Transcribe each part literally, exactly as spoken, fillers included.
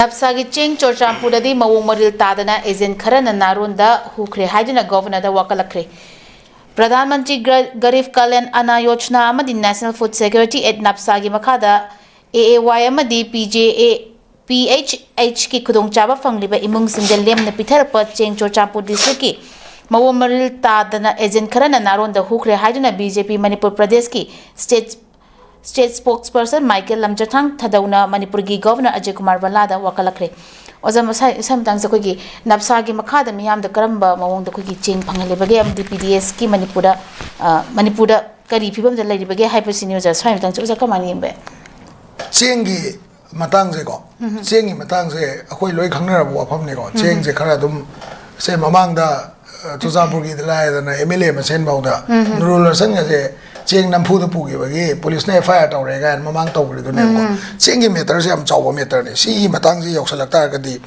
ꯅꯞꯁꯥꯒꯤ ꯆꯦꯡ ꯆꯨꯔꯆꯥꯟꯄꯨꯔꯗꯗꯤ ꯃꯑꯣꯡ ꯃꯔꯤꯜ ꯇꯥꯗꯅ ꯑꯦꯖꯦꯟ ꯈꯔꯅ ꯅꯥꯔꯣꯟꯗ ꯍꯨꯈ꯭ꯔꯦ ꯍꯥꯏꯗꯨꯅ ꯒꯣꯚꯔꯅꯔꯗ ꯋꯥꯀꯠꯂꯛꯈ꯭ꯔꯦ꯫ ꯄ꯭ꯔꯙꯥꯟ ꯃꯟꯇ꯭ꯔꯤ ꯒ-, ꯒꯔꯤꯕ ꯀꯂꯌꯥꯟ ꯑꯟꯅ ꯌꯣꯖꯅꯥ ꯑꯃꯗꯤ National Food Security Act, ꯅꯞꯁꯥꯒꯤ ꯃꯈꯥꯗ ꯑꯦ ꯑꯦ ꯋꯥꯏ ꯑꯃꯗꯤ ꯄꯤ ꯖꯦ ꯑꯦ, ꯄꯤ ꯑꯩꯆ ꯑꯩꯆꯀꯤ ꯈꯨꯗꯣꯡꯆꯥꯕ ꯐꯪꯂꯤꯕ ꯏꯃꯨꯡꯁꯤꯡꯗ ꯂꯦꯝꯅ ꯄꯤꯊꯔꯛꯄ ꯆꯦꯡ ꯆꯨꯔꯆꯥꯟꯄꯨꯔ ꯗꯤꯁꯇ꯭ꯔꯤꯛꯀꯤ ꯃꯑꯣꯡ ꯃꯔꯤꯜ ꯇꯥꯗꯅ ꯑꯦꯖꯦꯟ ꯈꯔꯅ ꯅꯥꯔꯣꯟꯗ ꯍꯨꯈ꯭ꯔꯦ ꯍꯥꯏꯗꯨꯅ ꯕꯤ ꯖꯦ ꯄꯤ ꯃꯅꯤꯄꯨꯔ ꯄ꯭ꯔꯗꯦꯁꯀꯤ ꯁ꯭ꯇꯦꯠ ꯁ꯭ꯇꯦꯠ ꯁ꯭ꯄꯣꯛꯁꯄꯔꯁꯟ ꯃꯥꯏꯀꯦꯜ ꯂꯝꯖꯊꯥꯡ ꯊꯗꯧꯅ ꯃꯅꯤꯄꯨꯔꯒꯤ ꯒꯣꯚꯔꯅꯔ ꯑꯖꯌ ꯀꯨꯃꯥꯔ ꯚꯜꯂꯥꯗ ꯋꯥꯀꯠꯂꯛꯈ꯭ꯔꯦ꯫ ꯑꯣꯖꯥ, ꯃꯁꯥ-, ꯏꯁꯥ ꯃꯇꯥꯡꯁꯦ ꯑꯩꯈꯣꯏꯒꯤ ꯅꯞꯁꯥꯒꯤ ꯃꯈꯥꯗ ꯃꯤꯌꯥꯝꯗ ꯀꯔꯝꯕ ꯃꯑꯣꯡꯗ ꯑꯩꯈꯣꯏꯒꯤ ꯆꯦꯡ ꯐꯪꯍꯜꯂꯤꯕꯒꯦ ꯑꯃꯗꯤ ꯄꯤ ꯗꯤ ꯑꯦꯁꯀꯤ ꯃꯅꯤꯄꯨꯔꯗ, ꯑ, ꯃꯅꯤꯄꯨꯔꯗ ꯀꯔꯤ ꯐꯤꯕꯝꯗ ꯂꯩꯔꯤꯕꯒꯦ ꯍꯥꯏꯕꯁꯤꯅꯤ ꯑꯣꯖꯥ꯫ ꯁ꯭ꯋꯥꯏ ꯃꯇꯥꯡꯁꯦ ꯑꯣꯖꯥ ꯀꯃꯥꯏꯅ ꯌꯦꯡꯕ ꯌꯥꯏ? ꯆꯦꯡꯒꯤ ꯃꯇꯥꯡꯁꯦꯀꯣ, ꯎꯝ꯫ ꯆꯦꯡꯒꯤ ꯃꯇꯥꯡꯁꯦ ꯑꯩꯈꯣꯏ ꯂꯣꯏ ꯈꯪꯅꯔꯕ ꯋꯥꯐꯝꯅꯤꯀꯣ꯫ ꯎꯝ꯫ ꯆꯦꯡꯁꯦ ꯈꯔ ꯑꯗꯨꯝ, ꯁꯦ ꯃꯃꯥꯡꯗ, ꯑ, ꯆꯨꯔꯆꯥꯟꯄꯨꯔꯒꯤꯗ ꯂꯥꯏꯔꯗꯅ ꯑꯦꯝ ꯑꯦꯜ ꯑꯦ ꯃꯁꯦꯟꯐꯥꯎꯗ ꯎꯝ꯫ ꯅꯨꯔꯨꯜ ꯍꯁꯟꯒꯁꯦ ꯆꯦꯡ ꯅꯝꯐꯨꯗ ꯄꯨꯈꯤꯕꯒꯤ ꯄꯨꯂꯤꯁꯅ ꯑꯦꯐ ꯑꯥꯏ ꯑꯥꯔ ꯇꯧꯔꯦ ꯀꯥꯏꯅ ꯃꯃꯥꯡ ꯇꯧꯈ꯭ꯔꯤꯗꯨꯅꯦꯕꯀꯣ꯫ ꯎꯝ꯫ ꯆꯦꯡꯒꯤ ꯃꯦꯇꯔꯁꯦ ꯌꯥꯝ ꯆꯥꯎꯕ ꯃꯦꯇꯔꯅꯦ꯫ ꯁꯤꯒꯤ ꯃꯇꯥꯡꯁꯤ ꯌꯧꯁꯜꯂꯛ ꯇꯥꯔꯒꯗꯤ,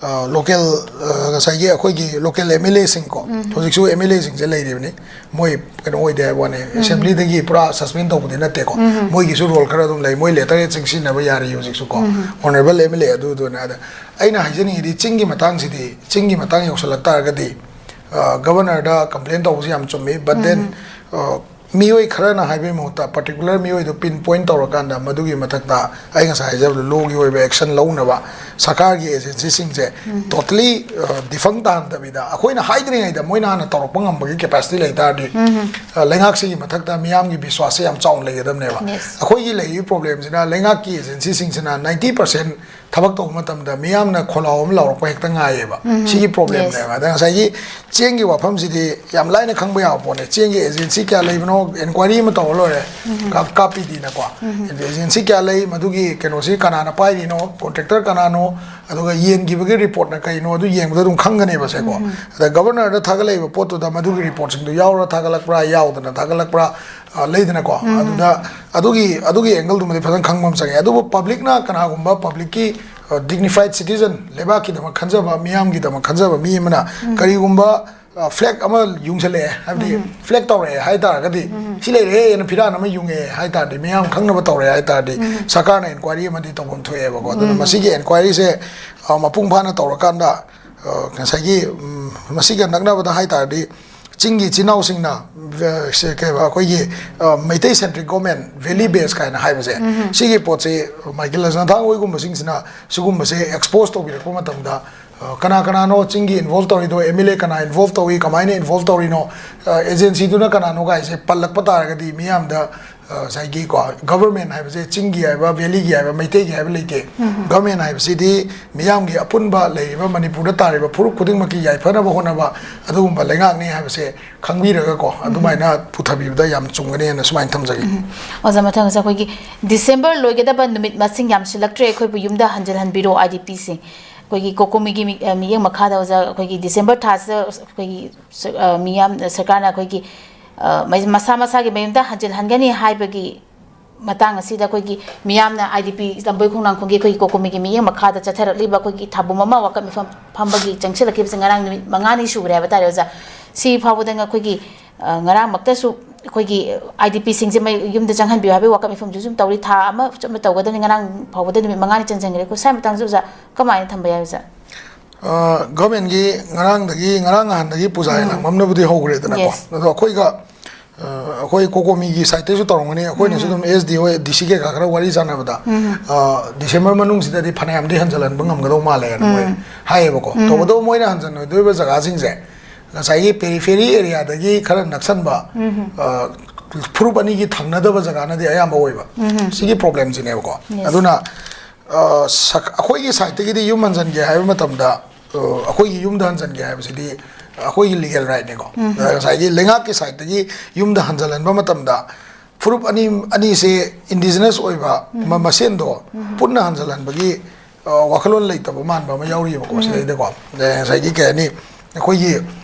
ꯑ, ꯂꯣꯀꯦꯜ, ꯑ, ꯉꯁꯥꯏꯒꯤ ꯑꯩꯈꯣꯏꯒꯤ ꯂꯣꯀꯦꯜ ꯑꯦꯝ ꯑꯦꯜ ꯑꯦꯁꯤꯡꯀꯣ, ꯎꯝ꯫ ꯍꯧꯖꯤꯛꯁꯨ ꯑꯦꯝ ꯑꯦꯜ ꯑꯦꯁꯤꯡꯁꯦ ꯂꯩꯔꯤꯕꯅꯤ, ꯃꯣꯏ ꯀꯩꯅꯣ ꯑꯣꯏꯗꯦ ꯍꯥꯏꯕ ꯋꯥꯅꯤ, ꯎꯝ꯫ ꯑꯦꯁꯦꯝꯕ꯭ꯂꯤꯗꯒꯤ ꯄꯨꯔꯥ ꯁꯁꯄꯦꯟ ꯇꯧꯕꯗꯤ ꯅꯠꯇꯦꯀꯣ꯫ ꯎꯝ꯫ ꯃꯣꯏꯒꯤꯁꯨ ꯔꯣꯜ ꯈꯔ ꯑꯗꯨꯝ ꯂꯩ, ꯃꯣꯏ ꯂꯦꯇꯔ ꯍꯦꯗꯁꯤꯡ ꯁꯤꯖꯤꯟꯅꯕ ꯌꯥꯔꯤ ꯍꯧꯖꯤꯛꯁꯨꯀꯣ꯫ ꯎꯝ꯫ ꯑꯣꯅꯔꯦꯕꯜ ꯑꯦꯝ ꯑꯦꯜ ꯑꯦ ꯑꯗꯨꯗꯨꯅ꯫ ꯑꯗ ꯑꯩꯅ ꯍꯥꯏꯖꯅꯤꯡꯉꯤꯗꯤ ꯆꯤꯡꯒꯤ ꯃꯇꯥꯡꯁꯤꯗꯤ, ꯆꯤꯡꯒꯤ ꯃꯇꯥꯡ ꯌꯧꯁꯜꯂꯛ ꯇꯥꯔꯒꯗꯤ, ꯑ, ꯒꯕꯔꯅꯔꯗ ꯀꯝꯄ꯭ꯂꯦꯟ ꯇꯧꯕꯁꯤ ꯌꯥꯝ ꯆꯨꯝꯃꯤ, but then, ꯎꯝ꯫ ꯑ, ꯃꯤꯑꯣꯏ ꯈꯔꯅ ꯍꯥꯏꯕꯒꯤ ꯃꯍꯨꯠꯇ ꯄꯥꯔꯇꯤꯀꯨꯂꯔ ꯃꯤꯑꯣꯏꯗꯨ ꯄꯤꯟ ꯄꯣꯏꯟ ꯇꯧꯔꯀꯥꯟꯗ ꯃꯗꯨꯒꯤ ꯃꯊꯛꯇ ꯑꯩ ꯉꯁꯥꯏ ꯍꯥꯏꯖꯕꯗꯣ ꯂꯣꯒꯤ ꯑꯣꯏꯕ ꯑꯦꯛꯁꯟ ꯂꯧꯅꯕ ꯁꯔꯀꯥꯔꯒꯤ ꯑꯦꯖꯦꯟꯁꯤꯁꯤꯡꯁꯦ ꯎꯝ꯫ ꯇꯣꯇꯂꯤ, ꯑ, ꯗꯤꯐꯪ ꯇꯥꯍꯟꯗꯕꯤꯗ ꯑꯩꯈꯣꯏꯅ ꯍꯥꯏꯗ꯭ꯔꯤꯉꯩꯗ ꯃꯣꯏꯅ ꯍꯥꯟꯅ ꯇꯧꯔꯛꯄ ꯉꯝꯕꯒꯤ ꯀꯦꯄꯥꯁꯤꯇꯤ ꯂꯩ ꯇꯥꯔꯗꯤ, ꯎꯝ꯫ ꯑ, ꯂꯩꯉꯥꯛꯁꯤꯒꯤ ꯃꯊꯛꯇ ꯃꯤꯌꯥꯝꯒꯤ ꯕꯤꯁ꯭ꯋꯥꯁꯁꯦ ꯌꯥꯝ ꯆꯥꯎꯅ ꯂꯩꯒꯗꯕꯅꯦꯕ꯫ Yes꯫ ꯑꯩꯈꯣꯏꯒꯤ ꯂꯩꯔꯤꯕ ꯄ꯭ꯔꯣꯕ꯭ꯂꯦꯝꯁꯤꯅ ꯂꯩꯉꯥꯛꯀꯤ ꯑꯦꯖꯦꯟꯁꯤꯁꯤꯡꯁꯤꯅ ꯅꯥꯏꯟꯇꯤ ꯄꯥꯔꯁꯦꯟ ꯊꯕꯛ ꯇꯧꯕ ꯃꯇꯝꯗ ꯃꯤꯌꯥꯝꯅ ꯈꯣꯜꯂꯥꯎ ꯑꯃ ꯂꯥꯎꯔꯛꯄ ꯍꯦꯛꯇ ꯉꯥꯏꯌꯦꯕ꯫ ꯎꯝ꯫ ꯁꯤꯒꯤ ꯄ꯭ꯔꯣꯕ꯭ꯂꯦꯝꯅꯦꯕ꯫ Yes꯫ ꯑꯗ ꯉꯁꯥꯏꯒꯤ ꯆꯦꯡꯒꯤ ꯋꯥꯐꯝꯁꯤꯗꯤ ꯌꯥꯝ ꯂꯥꯏꯅ ꯈꯪꯕ ꯌꯥꯕ ꯄꯣꯠꯅꯦ꯫ ꯆꯦꯡꯒꯤ ꯑꯦꯖꯦꯟꯁꯤ ꯀꯌꯥ ꯂꯩꯕꯅꯣ ꯏꯟꯀ꯭ꯋꯥꯏꯔꯤ ꯑꯃ ꯇꯧꯔ ꯂꯣꯏꯔꯦ꯫ ꯎꯝ꯫ ꯀꯥꯞ-, ꯀꯥꯞꯄꯤꯗꯤꯅꯀꯣ꯫ ꯎꯝ꯫ ꯑꯦꯖꯦꯟꯁꯤ ꯀꯌꯥ ꯂꯩ, ꯃꯗꯨꯒꯤ ꯀꯩꯅꯣꯁꯤ ꯀꯅꯥꯅ ꯄꯥꯏꯔꯤꯅꯣ, ꯀꯣꯟꯇ꯭ꯔꯦꯛꯇꯔ ꯀꯅꯥꯅꯣ, ꯑꯗꯨꯒ ꯌꯦꯟꯈꯤꯕꯒꯤ ꯔꯤꯄꯣꯔꯠꯅ ꯀꯩꯅꯣ, ꯑꯗꯨ ꯌꯦꯡꯕꯗ ꯑꯗꯨꯝ ꯈꯪꯒꯅꯦꯕ ꯁꯦꯀꯣ꯫ ꯎꯝ꯫ ꯑꯗ ꯒꯕꯔꯅꯔꯗ ꯊꯥꯒꯠꯂꯛꯏꯕ ꯄꯣꯠꯇꯨꯗ ꯃꯗꯨꯒꯤ ꯔꯤꯄꯣꯔꯠꯁꯤꯡꯗꯨ ꯌꯥꯎꯔ ꯊꯥꯒꯠꯂꯛꯄ꯭ꯔꯥ, ꯌꯥꯎꯗꯅ ꯊꯥꯒꯠꯂꯛꯄ꯭ꯔꯥ, ꯑ, ꯂꯩꯗꯅꯀꯣ꯫ ꯎꯝ꯫ ꯑꯗꯨꯗ ꯑꯗꯨꯒꯤ, ꯑꯗꯨꯒꯤ ꯑꯦꯡꯒꯜꯗꯨꯃꯗꯤ ꯐꯖꯅ ꯈꯪꯕ ꯑꯃ ꯆꯪꯉꯦ꯫ ꯑꯗꯨꯕꯨ ꯄꯕ꯭ꯂꯤꯛꯅ, ꯀꯅꯥꯒꯨꯝꯕ ꯄꯕ꯭ꯂꯤꯛꯀꯤ, ꯑ, ꯗꯤꯒꯅꯤꯐꯥꯏꯠ ꯁꯤꯇꯤꯖꯟ, ꯂꯩꯕꯥꯛꯀꯤꯗꯃꯛ ꯈꯟꯖꯕ, ꯃꯤꯌꯥꯝꯒꯤꯗꯃꯛ ꯈꯟꯖꯕ ꯃꯤ ꯑꯃꯅ ꯎꯝ꯫ ꯀꯔꯤꯒꯨꯝꯕ ꯐ꯭ꯂꯦꯛ ꯑꯃ ꯌꯨꯡꯁꯜꯂꯛꯑꯦ, ꯍꯥꯏꯕꯗꯤ ꯐ꯭ꯂꯦꯛ ꯇꯧꯔꯛꯑꯦ ꯍꯥꯏ ꯇꯥꯔꯒꯗꯤ, ꯁꯤ ꯂꯩꯔꯦꯅ ꯐꯤꯔꯥꯟ ꯑꯃ ꯌꯨꯡꯉꯛꯑꯦ ꯍꯥꯏ ꯇꯥꯔꯗꯤ, ꯃꯤꯌꯥꯝ ꯈꯪꯅꯕ ꯇꯧꯔꯦ ꯍꯥꯏ ꯇꯥꯔꯗꯤ, ꯁꯔꯀꯥꯔꯅ ꯏꯟꯀ꯭ꯋꯥꯏꯔꯤ ꯑꯃꯗꯤ ꯇꯧꯐꯝ ꯊꯣꯛꯑꯦꯕꯀꯣ꯫ ꯑꯗꯨꯅ ꯃꯁꯤꯒꯤ ꯏꯟꯀ꯭ꯋꯥꯏꯔꯤꯁꯦ ꯃꯄꯨꯡ ꯐꯥꯅ ꯇꯧꯔꯀꯥꯟꯗ, ꯉꯁꯥꯏꯒꯤ ꯃꯁꯤꯒ ꯅꯛꯅꯕꯗ ꯍꯥꯏ ꯇꯥꯔꯗꯤ, ꯆꯤꯡꯒꯤ ꯏꯆꯤꯟ ꯏꯅꯥꯎꯁꯤꯡꯅ, ꯁꯦ, ꯀꯩ ꯍꯥꯏꯕ, ꯑꯩꯈꯣꯏꯒꯤ ꯃꯩꯇꯩ ꯁꯦꯟꯇ꯭ꯔꯤꯛ ꯒꯣꯔꯃꯦꯟ, ꯚꯦꯂꯤ ꯕꯦꯁ ꯀꯥꯏꯅ ꯍꯥꯏꯕꯁꯦ, ꯁꯤꯒꯤ ꯄꯣꯠꯁꯦ ꯃꯥꯏꯀꯦꯜ ꯔꯖꯅꯥꯊꯥꯡ ꯍꯣꯏꯒꯨꯝꯕꯁꯤꯡꯁꯤꯅ ꯁꯤꯒꯨꯝꯕꯁꯦ ꯑꯦꯛꯁꯄꯣꯖ ꯇꯧꯕꯤꯔꯛꯄ ꯃꯇꯝꯗ, ꯀꯅꯥ ꯀꯅꯥꯅꯣ ꯆꯤꯡꯒꯤ ꯏꯟꯚꯣꯜꯕ ꯇꯧꯔꯤꯗꯣ, ꯑꯦꯝ ꯑꯦꯜ ꯑꯦ ꯀꯅꯥ ꯏꯟꯚꯣꯜꯕ ꯇꯧꯏ, ꯀꯃꯥꯏꯅ ꯏꯟꯚꯣꯜꯕ ꯇꯧꯔꯤꯅꯣ, ꯑꯦꯖꯦꯟꯁꯤꯗꯨꯅ ꯀꯅꯥꯅꯣ ꯀꯥꯏꯁꯦ ꯄꯜꯂꯛꯄ ꯇꯥꯔꯒꯗꯤ, ꯃꯤꯌꯥꯝꯗ, ꯉꯁꯥꯏꯒꯤꯀꯣ, ꯒꯚꯔꯟꯃꯦꯟ ꯍꯥꯏꯕꯁꯦ ꯆꯤꯡꯒꯤ ꯍꯥꯏꯕ, ꯚꯦꯂꯤꯒꯤ ꯍꯥꯏꯕ, ꯃꯩꯇꯩꯒꯤ ꯍꯥꯏꯕ ꯂꯩꯇꯦ꯫ ꯒꯚꯔꯟꯃꯦꯟ ꯍꯥꯏꯕꯁꯤꯗꯤ ꯃꯤꯌꯥꯝꯒꯤ ꯑꯄꯨꯟꯕ ꯂꯩꯔꯤꯕ ꯃꯅꯤꯄꯨꯔꯗ ꯇꯥꯔꯤꯕ ꯐꯨꯔꯨꯞ ꯈꯨꯗꯤꯡꯃꯛꯀꯤ ꯌꯥꯏꯐꯅꯕ ꯍꯣꯠꯅꯕ ꯑꯗꯨꯒꯨꯝꯕ ꯂꯩꯉꯥꯛꯅꯤ ꯍꯥꯏꯕꯁꯦ ꯈꯪꯕꯤꯔꯒꯀꯣ, ꯑꯗꯨꯃꯥꯏꯅ ꯄꯨꯊꯕꯤꯕꯗ ꯌꯥꯝ ꯆꯨꯝꯒꯅꯤ ꯍꯥꯏꯅ ꯁꯨꯃꯥꯏꯅ ꯊꯝꯖꯒꯦ꯫ ꯑꯣꯖꯥ, ꯃꯊꯪꯁꯦ ꯑꯩꯈꯣꯏꯒꯤ ꯗꯤꯁꯦꯝꯕꯔ ꯂꯣꯏꯒꯗꯕ ꯅꯨꯃꯤꯠ ꯃꯁꯤꯡ ꯌꯥꯝꯁꯤꯜꯂꯛꯇ꯭ꯔꯦ, ꯑꯩꯈꯣꯏꯕꯨ ꯌꯨꯝꯗ ꯍꯟꯖꯤꯜꯍꯟꯕꯤꯔꯣ, ꯑꯥꯏ ꯗꯤ ꯄꯤꯁꯤꯡ꯫ ꯑꯩꯈꯣꯏꯒꯤ ꯀꯣꯀꯣꯃꯤꯒꯤ ꯃꯤ-, ꯑ, ꯃꯤꯠꯌꯦꯡ ꯃꯈꯥꯗ ꯑꯣꯖꯥ, ꯑꯩꯈꯣꯏꯒꯤ ꯗꯤꯁꯦꯝꯕꯔ ꯊꯥꯁꯤꯗ ꯑꯩꯈꯣꯏꯒꯤ ꯁ-, ꯑ, ꯃꯤꯌꯥꯝ, ꯁꯔꯀꯥꯔꯅ ꯑꯩꯈꯣꯏꯒꯤ, ꯑ, ꯃꯩ-, ꯃꯁꯥ ꯃꯁꯥꯒꯤ ꯃꯌꯨꯝꯗ ꯍꯟꯖꯤꯜꯍꯟꯒꯅꯤ ꯍꯥꯏꯕꯒꯤ ꯃꯇꯥꯡ ꯑꯁꯤꯗ ꯑꯩꯈꯣꯏꯒꯤ ꯃꯤꯌꯥꯝꯅ ꯑꯥꯏ ꯗꯤ ꯄꯤ ꯂꯝꯕꯣꯏ ꯈꯣꯡꯅꯥꯡꯈꯣꯡꯒꯤ ꯑꯩꯈꯣꯏꯒꯤ ꯀꯣꯀꯣꯃꯤꯒꯤ ꯃꯤꯠꯌꯦꯡ ꯃꯈꯥꯗ ꯆꯠꯊꯔꯛꯂꯤꯕ ꯑꯩꯈꯣꯏꯒꯤ ꯊꯥꯕꯨꯝ ꯑꯃ ꯋꯥꯀꯠ ꯃꯤꯐꯝ ꯐꯝꯕꯒꯤ ꯆꯪꯁꯤꯜꯂꯛꯈꯤꯕꯁꯦ ꯉꯔꯥꯡ ꯅꯨꯃꯤꯠ ꯃꯉꯥꯅꯤ ꯁꯨꯈ꯭ꯔꯦ ꯍꯥꯏꯕ ꯇꯥꯔꯦ ꯑꯣꯖꯥ꯫ ꯁꯤ ꯐꯥꯎꯕꯗ ꯑꯩꯈꯣꯏꯒꯤ, ꯑ, ꯉꯔꯥꯡꯃꯛꯇꯁꯨ ꯑꯩꯈꯣꯏꯒꯤ ꯑꯥꯏ ꯗꯤ ꯄꯤꯁꯤꯡꯁꯦ ꯃꯩ-, ꯌꯨꯝꯗ ꯆꯪꯍꯟꯕꯤꯌꯨ ꯍꯥꯏꯕꯒꯤ ꯋꯥꯀꯠ ꯃꯤꯐꯝꯁꯨ ꯁꯨꯝ ꯇꯧꯔꯤ꯫ ꯊꯥ ꯑꯃ ꯆꯨꯞꯅ ꯇꯧꯒꯗꯕꯅꯤ, ꯉꯔꯥꯡ ꯐꯥꯎꯕꯗ ꯅꯨꯃꯤꯠ ꯃꯉꯥꯅꯤ ꯆꯟꯁꯤꯟꯈ꯭ꯔꯦ꯫ ꯑꯩꯈꯣꯏ ꯁ꯭ꯋꯥꯏ ꯃꯇꯥꯡꯁꯦ ꯑꯣꯖꯥ ꯀꯃꯥꯏꯅ ꯊꯝꯕ ꯌꯥꯏ ꯑꯣꯖꯥ? ꯒꯚꯔꯟꯃꯦꯟꯒꯤ ꯉꯔꯥꯡꯗꯒꯤ, ꯉꯔꯥꯡ ꯅꯍꯥꯟꯗꯒꯤ ꯄꯨꯖꯥ ꯍꯦꯟ ꯂꯥꯡꯕꯝꯅꯕꯨꯗꯤ ꯍꯧꯈ꯭ꯔꯦꯗꯅꯀꯣ꯫ Yes. ꯑꯗꯣ ꯑꯩꯈꯣꯏꯒ, ꯑ, ꯑꯩꯈꯣꯏ ꯀꯣꯀꯣꯃꯤꯒꯤ ꯁꯥꯏꯠꯇꯒꯤꯁꯨ ꯇꯧꯔꯝꯒꯅꯤ, ꯑꯩꯈꯣꯏꯅꯁꯨ ꯑꯗꯨꯝ ꯑꯦꯁ ꯗꯤ ꯍꯣꯏ, ꯗꯤ ꯁꯤ ꯀꯩꯀꯥ ꯈꯔ ꯋꯥꯔꯤ ꯁꯥꯟꯅꯕꯗ, ꯑ, ꯗꯤꯁꯦꯝꯕꯔ ꯃꯅꯨꯡꯁꯤꯗꯗꯤ ꯐꯅꯌꯥꯝꯗꯤ ꯍꯟꯖꯤꯜꯍꯟꯕ ꯉꯝꯒꯗꯧ ꯃꯥꯜꯂꯦꯅ ꯃꯣꯏ ꯍꯥꯏꯌꯦꯕꯀꯣ꯫ ꯇꯧꯕꯇꯕꯨ ꯃꯣꯏꯅ ꯍꯟꯖꯤꯜꯂꯣꯏꯗꯣꯏꯕ ꯖꯒꯥꯁꯤꯡꯁꯦ ꯉꯁꯥꯏꯒꯤ ꯄꯦꯔꯤꯐꯦꯔꯤ ꯑꯦꯔꯤꯌꯥꯗꯒꯤ ꯈꯔ ꯅꯛꯁꯟꯕ, ꯑ, ꯐꯨꯔꯨꯞ ꯑꯅꯤꯒꯤ ꯊꯪꯅꯗꯕ ꯖꯒꯥꯅꯗꯤ ꯑꯌꯥꯝꯕ ꯑꯣꯏꯕ꯫ ꯁꯤꯒꯤ ꯄ꯭ꯔꯣꯕ꯭ꯂꯦꯝꯁꯤꯅꯦꯕꯀꯣ꯫ Yes. ꯑꯗꯨꯅ, ꯑ, ꯁꯛ-, ꯑꯩꯈꯣꯏꯒꯤ ꯁꯥꯏꯠꯇꯒꯤꯗꯤ ꯌꯨꯝ ꯍꯟꯖꯤꯟꯒꯦ ꯍꯥꯏꯕ ꯃꯇꯝꯗ, ꯑ, ꯑꯩꯈꯣꯏꯒꯤ ꯌꯨꯝꯗ ꯍꯟꯖꯤꯟꯒꯦ ꯍꯥꯏꯕꯁꯤꯗꯤ ꯑꯩꯈꯣꯏꯒꯤ ꯂꯤꯒꯦꯜ ꯔꯥꯏꯠꯅꯤꯀꯣ꯫ ꯑ, ꯉꯁꯥꯏꯒꯤ ꯂꯩꯉꯥꯛꯀꯤ ꯁꯥꯏꯠꯇꯒꯤ ꯌꯨꯝꯗ ꯍꯟꯖꯤꯜꯍꯟꯕ ꯃꯇꯝꯗ ꯐꯨꯔꯨꯞ ꯑꯅꯤ, ꯑꯅꯤꯁꯦ ꯏꯟꯗꯤꯖꯤꯅꯁ ꯑꯣꯏꯕ ꯃ-, ꯃꯁꯦꯟꯗꯣ ꯄꯨꯟꯅ ꯍꯟꯖꯤꯜꯍꯟꯕꯒꯤ, ꯑ, ꯋꯥꯈꯜꯂꯣꯟ ꯂꯩꯇꯕ ꯃꯥꯟꯕ ꯑꯃ ꯌꯥꯎꯔꯤꯑꯕꯀꯣ ꯁꯤꯗꯩꯗꯀꯣ꯫ ꯑꯗꯩ ꯉꯁꯥꯏꯒꯤ ꯀꯩ ꯍꯥꯏꯅꯤ, ꯑꯩꯈꯣꯏꯒꯤ,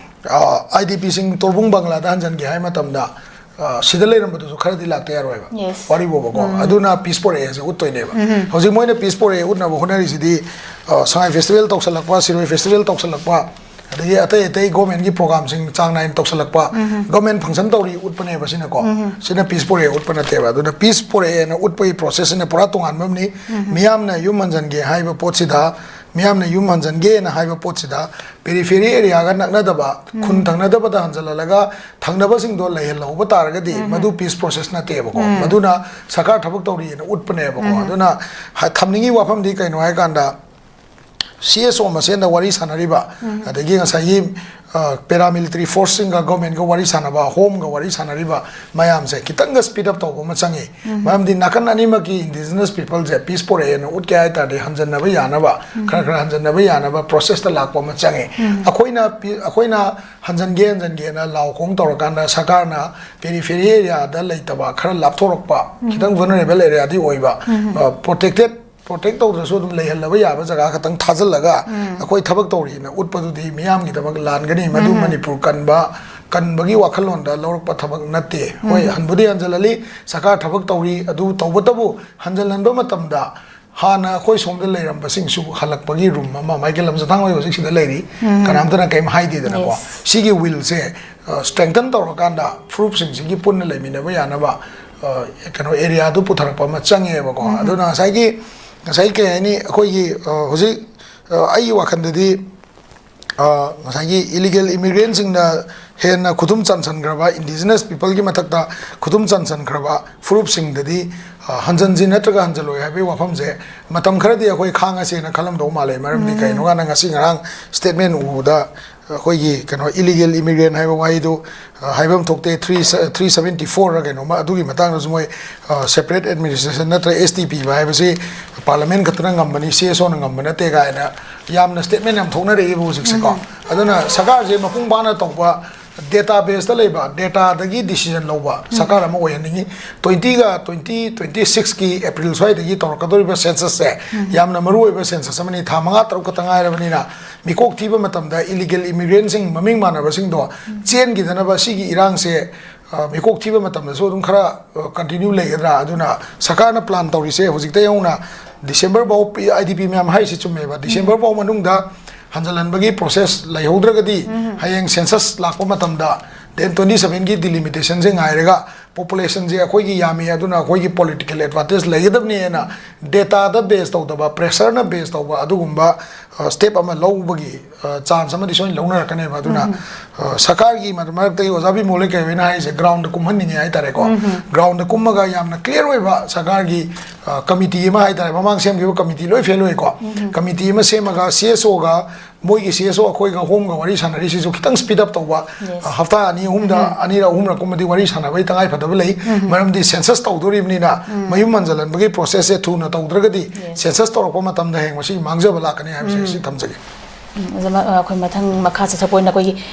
ꯑ, ꯑꯥꯏ ꯗꯤ ꯄꯤꯁꯤꯡ ꯇꯣꯔꯕꯨꯡ ꯕꯪꯒ꯭ꯂꯥꯗ ꯍꯟꯖꯤꯟꯒꯦ ꯍꯥꯏꯕ ꯃꯇꯝꯗ, ꯑ, ꯁꯤꯗ ꯂꯩꯔꯝꯕꯗꯨꯁꯨ ꯈꯔꯗꯤ ꯂꯥꯛꯇ ꯌꯥꯔꯣꯏꯕ꯫ Yes. ꯋꯥꯔꯤꯕꯣꯕꯀꯣ꯫ ꯑꯗꯨꯅ ꯄꯤꯁ ꯄꯣꯔꯛꯑꯦ ꯍꯥꯏꯁꯦ ꯎꯠꯇꯣꯏꯅꯦꯕ꯫ ꯍꯧꯖꯤꯛ ꯃꯣꯏꯅ ꯄꯤꯁ ꯄꯣꯔꯛꯑꯦ ꯎꯠꯅꯕ ꯍꯣꯠꯅꯔꯤꯁꯤꯗꯤ, ꯑ, ꯁꯉꯥꯏ ꯐꯦꯁꯇꯤꯚꯦꯜ ꯇꯧꯁꯜꯂꯛꯄ, ꯁꯤꯔꯣꯏ ꯐꯦꯁꯇꯤꯚꯦꯜ ꯇꯧꯁꯜꯂꯛꯄ, ꯑꯗꯒꯤ ꯑꯇꯩ ꯑꯇꯩ ꯒꯣꯔꯃꯦꯟꯒꯤ ꯄ꯭ꯔꯣꯒꯥꯝꯁꯤꯡ ꯆꯥꯡ ꯅꯥꯏꯅ ꯇꯧꯁꯜꯂꯛꯄ, ꯒꯣꯔꯃꯦꯟ ꯐꯪꯁꯟ ꯇꯧꯔꯤ ꯎꯠꯄꯅꯦꯕ ꯁꯤꯅꯀꯣ꯫ ꯁꯤꯅ ꯄꯤꯁ ꯄꯨꯔꯛꯑꯦ ꯎꯠꯄ ꯅꯠꯇꯦꯕ꯫ ꯑꯗꯨꯅ ꯄꯤꯁ ꯄꯨꯔꯛꯑꯦꯅ ꯎꯠꯄꯒꯤ ꯄ꯭ꯔꯣꯁꯦꯁꯁꯤꯅ ꯄꯨꯔꯥ ꯇꯣꯉꯥꯟꯕ ꯑꯃꯅꯤ꯫ ꯃꯤꯌꯥꯝꯅ ꯌꯨꯝ ꯍꯟꯖꯟꯒꯦ ꯍꯥꯏꯕ ꯄꯣꯠꯁꯤꯗ, ꯃꯤꯌꯥꯝꯅ ꯌꯨꯝ ꯍꯟꯖꯟꯒꯦꯅ ꯍꯥꯏꯕ ꯄꯣꯠꯁꯤꯗ, ꯄꯦꯔꯤꯐꯦꯔꯤ ꯑꯦꯔꯤꯌꯥꯒ ꯅꯛꯅꯗꯕ, ꯈꯨꯟ ꯊꯪꯅꯗꯕꯗ ꯍꯟꯖꯜꯍꯜꯂꯒ ꯊꯪꯅꯕꯁꯤꯡꯗꯣ ꯂꯩꯍꯜꯍꯧꯕ ꯇꯥꯔꯒꯗꯤ, ꯃꯗꯨ ꯄꯤꯁ ꯄ꯭ꯔꯣꯁꯦꯁ ꯅꯠꯇꯦꯕꯀꯣ꯫ ꯃꯗꯨꯅ ꯁꯔꯀꯥꯔ ꯊꯕꯛ ꯇꯧꯔꯤꯑꯅ ꯎꯠꯄꯅꯦꯕꯀꯣ꯫ ꯑꯗꯨꯅ ꯍꯥ-, ꯊꯝꯅꯤꯡꯉꯤ ꯋꯥꯐꯝꯗꯤ ꯀꯩꯅꯣ ꯍꯥꯏꯀꯥꯟꯗ, ꯁꯤ ꯑꯦꯁ ꯑꯣ ꯃꯁꯦꯟꯗ ꯋꯥꯔꯤ ꯁꯥꯟꯅꯔꯤꯕ, ꯑꯗꯒꯤ ꯉꯁꯥꯏꯒꯤ, ꯑ, ꯄꯦꯔꯥꯃꯤꯂꯤꯇꯔꯤ ꯐꯣꯔꯁꯁꯤꯡꯒ ꯒꯣꯔꯃꯦꯟꯒ ꯋꯥꯔꯤ ꯁꯥꯟꯅꯕ, ꯍꯣꯝꯒ ꯋꯥꯔꯤ ꯁꯥꯟꯅꯔꯤꯕ ꯃꯌꯥꯝꯁꯦ ꯈꯤꯇꯪꯒ ꯁ꯭ꯄꯤꯗ ꯑꯞ ꯇꯧꯕ ꯑꯃ ꯆꯪꯉꯤ꯫ ꯃꯔꯝꯗꯤ ꯅꯥꯀꯟ ꯑꯅꯤꯃꯛꯀꯤ ꯏꯟꯗꯤꯖꯤꯅꯁ ꯄꯤꯄꯜꯁꯦ ꯄꯤꯁ ꯄꯣꯔꯛꯑꯦꯅ ꯎꯠꯀꯦ ꯍꯥꯏ ꯇꯥꯔꯗꯤ, ꯍꯟꯖꯟꯅꯕ ꯌꯥꯅꯕ, ꯈꯔ ꯈꯔ ꯍꯟꯖꯟꯅꯕ ꯌꯥꯅꯕ ꯄ꯭ꯔꯣꯁꯦꯁꯇ ꯂꯥꯛꯄ ꯑꯃ ꯆꯪꯉꯤ꯫ ꯑꯩꯈꯣꯏꯅ ꯄꯤ-, ꯑꯩꯈꯣꯏꯅ ꯍꯟꯖꯟꯒꯦ, ꯍꯟꯖꯟꯒꯦꯅ ꯂꯥꯎ ꯈꯣꯡ ꯇꯧꯔꯀꯥꯟꯗ, ꯁꯔꯀꯥꯔꯅ ꯄꯦꯔꯤꯐꯦꯔꯤ ꯑꯦꯔꯤꯌꯥꯗ ꯂꯩꯇꯕ, ꯈꯔ ꯂꯥꯞꯊꯣꯔꯛꯄ, ꯈꯤꯇꯪ ꯚꯜꯅꯔꯦꯕꯜ ꯑꯦꯔꯤꯌꯥꯗꯤ ꯑꯣꯏꯕ, ꯑ, ꯄ꯭ꯔꯣꯇꯦꯛꯇꯦꯠ ꯄ꯭ꯔꯣꯇꯦꯛ ꯇꯧꯗ꯭ꯔꯁꯨ ꯑꯗꯨꯝ ꯂꯩꯍꯜꯂꯕ ꯌꯥꯕ ꯖꯒꯥ ꯈꯛꯇꯪ ꯊꯥꯖꯤꯜꯂꯒ, ꯑꯩꯈꯣꯏ ꯊꯕꯛ ꯇꯧꯔꯤꯅ ꯎꯠꯄꯗꯨꯗꯤ ꯃꯤꯌꯥꯝꯒꯤꯗꯃꯛ ꯂꯥꯟꯒꯅꯤ꯫ ꯃꯗꯨ ꯃꯅꯤꯄꯨꯔ ꯀꯟꯕ, ꯀꯟꯕꯒꯤ ꯋꯥꯈꯜꯂꯣꯟꯗ ꯂꯧꯔꯛꯄ ꯊꯕꯛ ꯅꯠꯇꯦ꯫ ꯍꯣꯏ, ꯍꯟꯕꯨꯗꯤ ꯍꯟꯖꯜꯍꯜꯂꯤ, ꯁꯔꯀꯥꯔ ꯊꯕꯛ ꯇꯧꯔꯤ, ꯑꯗꯨ ꯇꯧꯕꯇꯕꯨ ꯍꯟꯖꯜꯍꯟꯕ ꯃꯇꯝꯗ ꯍꯥꯟꯅ ꯑꯩꯈꯣꯏ ꯁꯣꯝꯗ ꯂꯩꯔꯝꯕꯁꯤꯡꯁꯨ ꯍꯜꯂꯛꯄꯒꯤ ꯔꯨꯝ ꯑꯃ, ꯃꯥꯏꯀꯦꯜ ꯂꯝꯖꯊꯥꯡ ꯍꯣꯏ ꯍꯧꯖꯤꯛ ꯁꯤꯗ ꯂꯩꯔꯤ, ꯀꯅꯥꯝꯇꯅ ꯀꯔꯤꯝ ꯍꯥꯏꯗꯦꯗꯅꯀꯣ꯫ Yes. ꯁꯤꯒꯤ ꯋꯤꯜꯁꯦ, ꯑ, ꯁ꯭ꯇꯔꯦꯡꯊꯟ ꯇꯧꯔꯀꯥꯟꯗ, ꯐꯨꯔꯨꯞꯁꯤꯡꯁꯤꯒꯤ ꯄꯨꯟꯅ ꯂꯩꯃꯤꯟꯅꯕ ꯌꯥꯅꯕ, ꯑ, ꯀꯩꯅꯣ, ꯑꯦꯔꯤꯌꯥꯗꯨ ꯄꯨꯊꯔꯛꯄ ꯑꯃ ꯆꯪꯉꯦꯕꯀꯣ꯫ ꯑꯗꯨꯅ ꯉꯁꯥꯏꯒꯤ, ꯉꯁꯥꯏ ꯀꯩ ꯍꯥꯏꯅꯤ, ꯑꯩꯈꯣꯏꯒꯤ, ꯑ, ꯍꯧꯖꯤꯛ, ꯑ, ꯑꯩꯒꯤ ꯋꯥꯈꯜꯗꯗꯤ, ꯑ, ꯉꯁꯥꯏꯒꯤ ꯏꯂꯤꯒꯦꯜ ꯏꯃꯤꯒ꯭ꯔꯦꯟꯁꯤꯡꯅ ꯍꯦꯟꯅ ꯈꯨꯗꯨꯝ ꯆꯟꯁꯟꯈ꯭ꯔꯕ, ꯏꯟꯗꯤꯖꯤꯅꯁ ꯄꯤꯄꯜꯒꯤ ꯃꯊꯛꯇ ꯈꯨꯗꯨꯝ ꯆꯟꯁꯟꯈ꯭ꯔꯕ ꯐꯨꯔꯨꯞꯁꯤꯡꯗꯗꯤ, ꯑ, ꯍꯟꯖꯟꯁꯤ ꯅꯠꯇ꯭ꯔꯒ ꯍꯟꯖꯜꯂꯣꯏ ꯍꯥꯏꯕꯒꯤ ꯋꯥꯐꯝꯁꯦ ꯃꯇꯝ ꯈꯔꯗꯤ ꯑꯩꯈꯣꯏ ꯈꯥꯡꯉꯁꯦꯅ ꯈꯜꯂꯝꯗꯧ ꯃꯥꯜꯂꯦ꯫ ꯃꯔꯝꯗꯤ ꯀꯩꯅꯣ ꯀꯥꯟꯗ ꯉꯁꯤ ꯉꯔꯥꯡ ꯁ꯭ꯇꯦꯠꯃꯦꯟ ꯎꯕꯗ ꯑꯩꯈꯣꯏꯒꯤ ꯀꯩꯅꯣ, ꯏꯂꯤꯒꯦꯜ ꯏꯃꯤꯒ꯭ꯔꯦꯟ ꯍꯥꯏꯕ ꯋꯥꯍꯩꯗꯨ, ꯑ, ꯍꯥꯏꯐꯝ ꯊꯣꯛꯇꯦ꯫ Three, three seventy four ꯔ ꯀꯩꯅꯣꯝꯃ, ꯑꯗꯨꯒꯤ ꯃꯇꯥꯡꯗꯁꯨ ꯃꯣꯏ, ꯑ, ꯁꯦꯄꯔꯦꯠ ꯑꯦꯗꯃꯤꯅꯤꯁꯇ꯭ꯔꯦꯁꯟ ꯅꯠꯇ꯭ꯔꯒ ꯑꯦꯁ ꯇꯤ ꯄꯤꯕ ꯍꯥꯏꯕꯁꯤ ꯄꯥꯔꯂꯃꯦꯟ ꯈꯛꯇꯅ ꯉꯝꯕꯅꯤ, ꯁꯤ ꯑꯦꯁ ꯑꯣꯅ ꯉꯝꯕ ꯅꯠꯇꯦ ꯀꯥꯏꯅ ꯌꯥꯝꯅ ꯁ꯭ꯇꯦꯠꯃꯦꯟ ꯌꯥꯝ ꯊꯣꯛꯅꯔꯛꯑꯦꯕ ꯍꯧꯖꯤꯛꯁꯦꯀꯣ꯫ ꯑꯗꯨꯅ ꯁꯔꯀꯥꯔꯁꯦ ꯃꯄꯨꯡ ꯐꯥꯅ ꯇꯧꯕ, ꯗꯦꯇꯥ ꯕꯦꯁꯇ ꯂꯩꯕ, ꯗꯦꯇꯥꯗꯒꯤ ꯗꯤꯁꯤꯖꯟ ꯂꯧꯕ ꯁꯔꯀꯥꯔ ꯑꯃ ꯑꯣꯏꯍꯟꯅꯤꯡꯉꯤ꯫ Twenty ꯒ twenty twenty six ꯀꯤ ꯑꯦꯄ꯭ꯔꯤꯜ ꯁ꯭ꯋꯥꯏꯗꯒꯤ ꯇꯧꯔꯛꯀꯗꯧꯔꯤꯕ ꯁꯦꯟꯁꯁꯁꯦ ꯌꯥꯝꯅ ꯃꯔꯨꯑꯣꯏꯕ ꯁꯦꯟꯁꯁ ꯑꯃꯅꯤ꯫ ꯊꯥ ꯃꯉꯥ ꯇꯔꯨꯛ ꯈꯛꯇ ꯉꯥꯏꯔꯕꯅꯤꯅ, ꯃꯤꯀꯣꯛ ꯊꯤꯕ ꯃꯇꯝꯗ ꯏꯂꯤꯒꯦꯜ ꯏꯃꯤꯒ꯭ꯔꯦꯟꯁꯤꯡ ꯃꯃꯤꯡ ꯃꯥꯟꯅꯕꯁꯤꯡꯗꯣ ꯆꯦꯟꯈꯤꯗꯅꯕ ꯁꯤꯒꯤ ꯏꯔꯥꯡꯁꯦ, ꯑ, ꯃꯤꯀꯣꯛ ꯊꯤꯕ ꯃꯇꯝꯗꯁꯨ ꯑꯗꯨꯝ ꯈꯔ, ꯑ, ꯀꯟꯇꯤꯅ꯭ꯌꯨ ꯂꯩꯒꯗ꯭ꯔꯥ? ꯑꯗꯨꯅ ꯁꯔꯀꯥꯔꯅ ꯄ꯭ꯂꯥꯟ ꯇꯧꯔꯤꯁꯦ ꯍꯧꯖꯤꯛꯇꯩ ꯍꯧꯅ ꯗꯤꯁꯦꯝꯕꯔ ꯐꯥꯎ, ꯄꯤ-, ꯑꯥꯏ ꯗꯤ ꯄꯤ ꯃꯌꯥꯝ ꯍꯥꯏꯔꯤꯁꯤ ꯆꯨꯝꯃꯦꯕ, ꯗꯤꯁꯦꯝꯕꯔ ꯐꯥꯎ ꯃꯅꯨꯡꯗ ꯍꯟꯖꯜꯍꯟꯕꯒꯤ ꯄ꯭ꯔꯣꯁꯦꯁ ꯂꯩꯍꯧꯗ꯭ꯔꯒꯗꯤ, ꯍꯌꯦꯡ ꯁꯦꯟꯁꯁ ꯂꯥꯛꯄ ꯃꯇꯝꯗ ꯗꯦꯠ ꯇ꯭ꯋꯦꯟꯇꯤ ꯁꯚꯦꯟꯒꯤ ꯗꯤꯂꯤꯃꯤꯇꯦꯁꯟꯁꯦ ꯉꯥꯏꯔꯒ ꯄꯣꯄꯨꯂꯦꯁꯟꯁꯦ ꯑꯩꯈꯣꯏꯒꯤ ꯌꯥꯝꯃꯤ, ꯑꯗꯨꯅ ꯑꯩꯈꯣꯏꯒꯤ ꯄꯣꯂꯤꯇꯤꯀꯦꯜ ꯑꯦꯗꯚꯥꯟꯇꯦꯖ ꯂꯩꯒꯗꯕꯅꯦꯅ ꯗꯦꯇꯥꯗ ꯕꯦꯁ ꯇꯧꯗꯕ, ꯄ꯭ꯔꯦꯁꯔꯅ ꯕꯦꯁ ꯇꯧꯕ ꯑꯗꯨꯒꯨꯝꯕ ꯁ꯭ꯇꯦꯞ ꯑꯃ ꯂꯧꯕꯒꯤ ꯆꯥꯟꯁ ꯑꯃꯗꯤ ꯁꯣꯏꯅ ꯂꯧꯅꯔꯛꯀꯅꯦꯕ꯫ ꯑꯗꯨꯅ ꯁꯔꯀꯥꯔꯒꯤ ꯃꯔꯛꯇꯒꯤ ꯑꯣꯖꯥ ꯕꯤꯃꯣꯜ ꯀꯩ ꯍꯣꯏꯅ ꯍꯥꯏꯔꯤꯁꯦ ꯒ꯭ꯔꯥꯎꯟꯗ ꯀꯨꯝꯍꯟꯅꯤꯡꯉꯦ ꯍꯥꯏꯇꯥꯔꯦꯀꯣ꯫ ꯒ꯭ꯔꯥꯎꯟꯗ ꯀꯨꯝꯃꯒ ꯌꯥꯝꯅ ꯀ꯭ꯂꯤꯌꯥꯔ ꯑꯣꯏꯕ ꯁꯔꯀꯥꯔꯒꯤ ꯀꯃꯤꯇꯤ ꯑꯃ ꯍꯥꯏꯇꯥꯔꯦ, ꯃꯃꯥꯡ ꯁꯦꯝꯈꯤꯕ ꯀꯃꯤꯇꯤ ꯂꯣꯏ ꯐꯦꯜ ꯑꯣꯏꯀꯣ꯫ ꯀꯃꯤꯇꯤ ꯑꯃ ꯁꯦꯝꯃꯒ ꯁꯤ ꯑꯦꯁ ꯑꯣꯒ ꯃꯣꯏꯒꯤ ꯁꯤ ꯑꯦꯁ ꯑꯣ ꯑꯩꯈꯣꯏꯒ ꯍꯣꯝꯒ ꯋꯥꯔꯤ ꯁꯥꯟꯅꯔꯤꯁꯤꯁꯨ ꯈꯤꯇꯪ ꯁ꯭ꯄꯤꯗ ꯑꯞ ꯇꯧꯕ, ꯍꯞꯇꯥ ꯑꯅꯤ ꯑꯍꯨꯝꯗ ꯑꯅꯤꯔꯛ ꯑꯍꯨꯝꯔꯛ ꯀꯨꯝꯕꯗꯤ ꯋꯥꯔꯤ ꯁꯥꯟꯅꯕꯒꯤ ꯇꯉꯥꯏ ꯐꯗꯕ ꯂꯩ꯫ ꯃꯔꯝꯗꯤ ꯁꯦꯟꯁꯁ ꯇꯧꯗꯣꯔꯤꯕꯅꯤꯅ ꯃꯌꯨꯝ ꯍꯟꯖꯜꯍꯟꯕꯒꯤ ꯄ꯭ꯔꯣꯁꯦꯁꯁꯦ ꯊꯨꯅ ꯇꯧꯗ꯭ꯔꯒꯗꯤ ꯁꯦꯟꯁꯁ ꯇꯧꯔꯛꯄ ꯃꯇꯝꯗ ꯍꯌꯦꯡ ꯃꯁꯤꯒꯤ ꯃꯥꯡꯖꯕ ꯂꯥꯛꯀꯅꯤ ꯍꯥꯏꯕꯁꯦ ꯁꯤ ꯊꯝꯖꯒꯦ꯫ ꯑꯩꯈꯣꯏ ꯃꯊꯪ ꯃꯈꯥ ꯆꯠꯊꯕ ꯑꯣꯏꯅ ꯑꯩꯈꯣꯏꯒꯤ